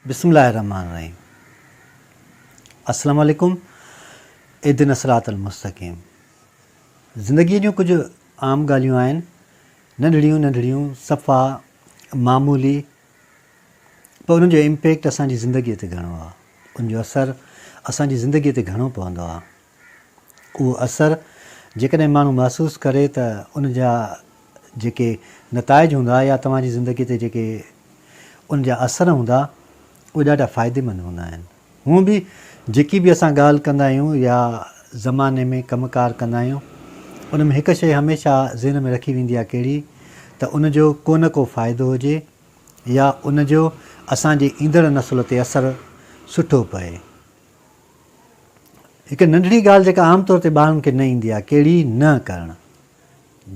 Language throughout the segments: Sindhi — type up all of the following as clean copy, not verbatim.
بسم الله الرحمٰن الرحيم السلام عليڪم اهدنا الصراط المستقيم زندگيء جون ڪجهه عام ڳالهيون آهن ننڍڙيون ننڍڙيون صفا معمولي پر انهن جو امپيڪٽ اسان جي زندگيء تي گهڻو آهي ان جو اثر اسان جي زندگيء تي گهڻو پوندو آهي اهو اثر جيڪڏهن ماڻهو محسوس ڪري ته ان جا جيڪي نتائج هوندا يا توهان جي زندگي تي جيڪي ان جا اثر هوندا اهي ڏاڍا فائديمند هوندا آهن. هونء به جيڪي به اسان ڳالهه ڪندا آهيون يا زماني ۾ ڪم ڪار ڪندا آهيون ان ۾ هڪ شيء هميشه ذهن ۾ رکي ويندي آهي ڪهڙي ته ان جو ڪو نه ڪو فائدو هجي يا ان جو اسان جي ايندڙ نسل تي اثر سٺو پئي. هڪ ننڍڙي ڳالهه جيڪا عام طور تي ٻارن کي نه ايندي آهي ڪهڙي نه ڪرڻ.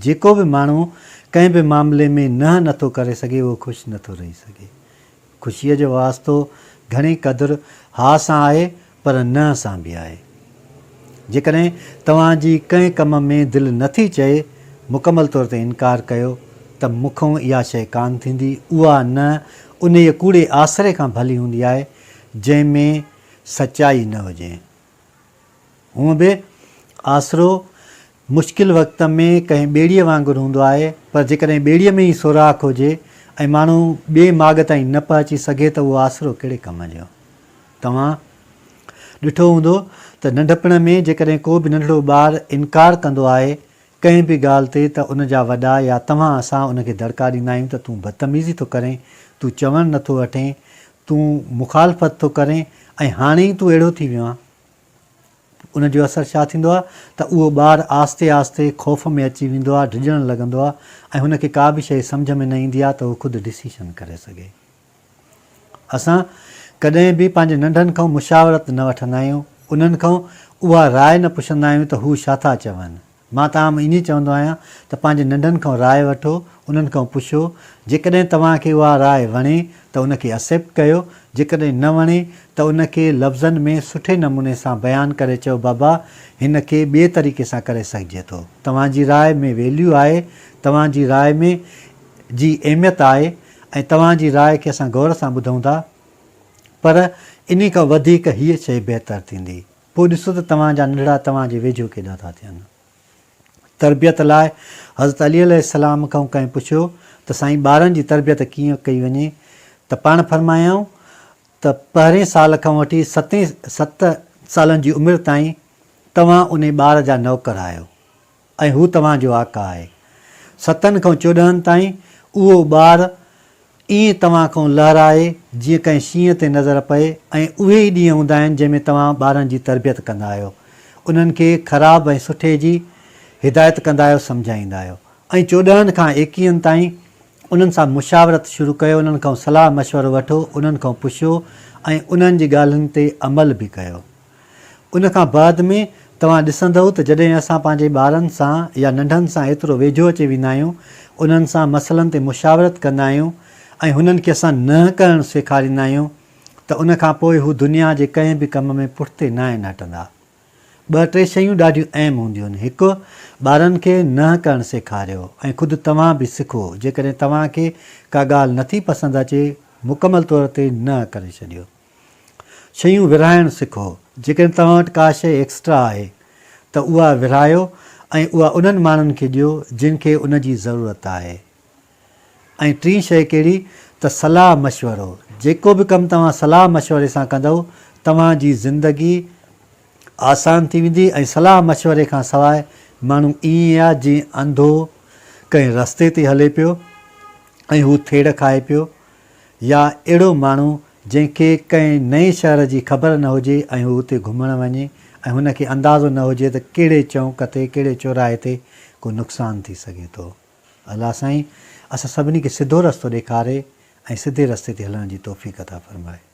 جيڪو به ماڻهو ڪنهن به معاملي ۾ نه نه ٿو ڪري سگهي اهو خوش نه ٿو رهي سگهي. خوشيء جو واسطو گهڻي قدر ها سان آهي پر نه سان به آهي. جيڪڏهن توهان جي ڪنهن ڪم ۾ دل نه ٿي چئي مڪمل طور تي انڪار ڪيو ته مون کان اها شيء ڪانه ٿيندي اها نه انهيء ڪوڙي آسري کان ڀلي هوندي آهي جنهن ۾ سچائي نه هجي. هونء به آسرو مشڪل وقت ۾ ڪنهن ٻيڙيء وانگر هوندو آهي، پر جيڪڏهن ٻيڙيء ۾ ئي سوراخ هجي ۽ ماڻهو ٻئي ماڳ تائين نه پهچي سگهي ته اهو آسرو ڪهڙي ڪم جو؟ توهان ڏٺو هوندو ته ننڍپڻ ۾ جيڪڏهن ڪو به ننڍڙو ٻار انڪار ڪندو آهي ڪنهن به ڳالهه تي ته ان جا وڏا يا توهان اسان ان کي دڙڪا ڏيندا آهيون ته تون بدتميزي ٿو ڪرين، تون چوڻ نه ٿو هٽين، تون مخالفت ٿو ڪرين ۽ هاڻي ئي تون اهڙو ٿي ويو آهين. ان جو اثر ڇا ٿيندو آهي ته اهو ٻار آهستي آهستي خوف ۾ اچي ويندو آهي، ڊڄڻ لڳندو آهي ۽ هن کي ڪا به شيء سمجهه ۾ نه ايندي آهي ته هو خود ڊسيشن ڪري سگهي. اسان ڪڏهن به پنهنجي ننڍن کان مشاورت نه وٺندا آهيون، انهن کان اها راء نه پڇندا آهيون ته هو ڇا ٿا چون. مان ته عام ائين ئي چوندو آهيان ته پنهنجي ننڍن کان راء وٺو، انهن کان پڇو، جيڪڏهن توهان کي اها راء وڻي ته ان کي اسيپٽ ڪيو، جيڪڏهن نه وڻي ته ان کي لفظن ۾ سٺي نموني سان بيان ڪري چئو بابا هن کي ٻئي طريقي سان ڪري سگهجي ٿو، توهان جي راء ۾ ويليو آهي، توهان جي راء ۾ جي اهميت آهي ۽ توهان جي راء کي اسان غور سان ٻڌون ٿا پر انهي کان وڌيڪ هيء شيء بهتر ٿيندي. پوء ڏسو ته توهان جا ننڍڙا توهان جي ويجهو ڪيڏا ٿا ٿين. تربيت لاء حضرت علي عليه السلام کان ڪنهن پڇيو ته سائين ٻارن جي تربيت ڪيئن ڪئي وڃي ته پاڻ فرمايائون ته پهرين سال کان وٺي ستين ست سالن جي عمر تائين توهان انهي ٻار جا نوڪر آهيو. ۽ هو توهان جو آقا آهي. ستن کان 14 تائين اهو ٻار ائين توهان کان لهرائي جيئن ڪنهن شينهن تي نظر پئي ۽ اهي ئي ڏينهن هوندا آهن جنهن ۾ توهان ٻارن جي تربيت ڪندا آهيو، انهن کي خراب ۽ سٺي جي هدايت ڪندا آهيو سمجهائيندا آهيو ۽ 14 کان ايڪيهن تائين انهن سان مشاورت شروع ڪيو انهن کان صلاح مشورو وٺو انهن کان پڇو ۽ انهن جي ڳالهين تي عمل به ڪيو. ان کان بعد ۾ توهان ڏسندؤ ته جڏهن اسان پنهنجي ٻارن سان يا ننڍن سان ايترو ويجهو اچي ويندا آهيون، انهن سان مسئلن تي مشاورت ڪندا آهيون ۽ هنن کي اسان نه ڪرڻ سيکاريندا آهيون ته ان کان پوء هو دنيا جي ڪنهن به ڪم ۾ پٺتي ناهن هٽندا. ٻه ٽي شيون ڏاڍيون اهم هونديون آهن. هڪ، ٻارن کي نه ڪرڻ سيکاريو ۽ خود توهان به سکو، جيڪڏهن توهان کي ڪا ڳالهه نٿي پسند اچي، مڪمل طور تي نه ڪري ڇڏيو. شيون ورهائڻ سکو. جيڪڏهن توهان وٽ ڪا شيء ايڪسٽرا آهي ته اها ورهايو ۽ اها انهن ماڻهن کي ڏيو جن کي ان جي ضرورت آهي. ۽ ٽين شيء ڪهڙي ته صلاح مشورو. جيڪو به ڪم توهان صلاح مشوري سان ڪندؤ توهان جي زندگي آسان ٿي ويندي ۽ صلاح مشوري کان سواء ماڻهو ائين آهي جيئن انڌو ڪنهن رستي تي هلي پيو ۽ هو ٿيڙ کائي پيو يا اهڙو ماڻهو جنهن کي ڪنهن نئين شهر جي خبر نه هجي ۽ هو اتي گهمڻ وڃي ۽ هن کي اندازو نه هجي ته ڪهڙي چونڪ تي ڪهڙي چوراهي تي ڪو نقصان ٿي سگهي ٿو. الله سائين اسان سڀني کي سڌو رستو ڏيکاري ۽ سڌي رستي تي هلڻ جي توفيق عطا فرمائي.